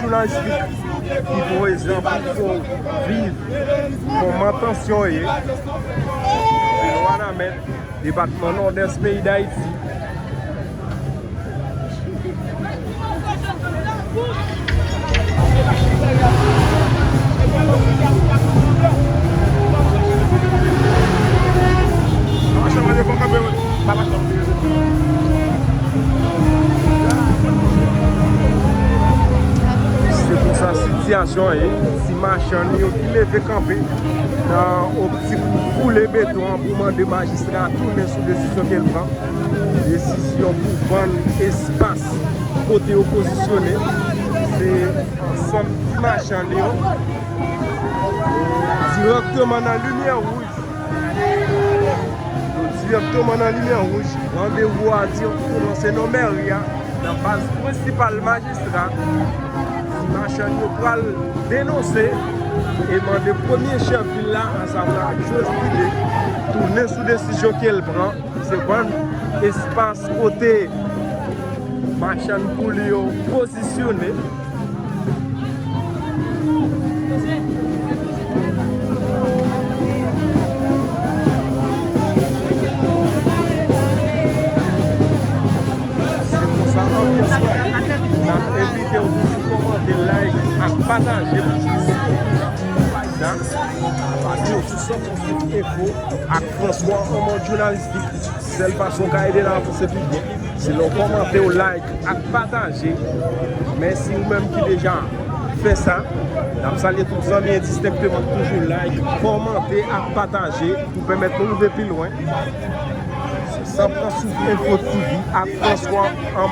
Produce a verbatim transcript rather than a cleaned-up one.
Jounalis ki prezan pou fè w viv kòman tansyon ye. Se Wanament, depatman Nòdès, peyi Dayiti. Se konsa sitiyasyon an ye. Ti machann yo ki leve kanpe nan optik pou foule beton an pou mande majistra a tounen sou desizyon ke l pran. Desizyon pou vann espas kote yo pozisyone. Se ansanm ti machann yo dirèkteman nan limyè wouj. Dirèkteman nan limyè wouj. Randevou a direkteman se nan mèri a, nan baz prensipal majistra. Ti machann yo pral denonse e mande premye chèf vil la, asavwa Jospide, tounen sou desizyon ke l pran. Se vann espas kote machann poul yo pozisyone. Se konsa anbyans la ye. N ap envite w toujou kòmante, like ak pataje pou plis moun jwenn paj la. Abòne w sou San Francisco Info ak François Armand Journalistique. Sèl fason w ka ede n avanse pi byen, se lè w kòmante, w like ak pataje. Mèsi ou menm ki deja fè sa. N ap salye tout zanmi endistenkteman k toujou like, kòmante ak pataje pou pèmèt nou rive pi lwen. Se San Francisco Info T V ak François Armand.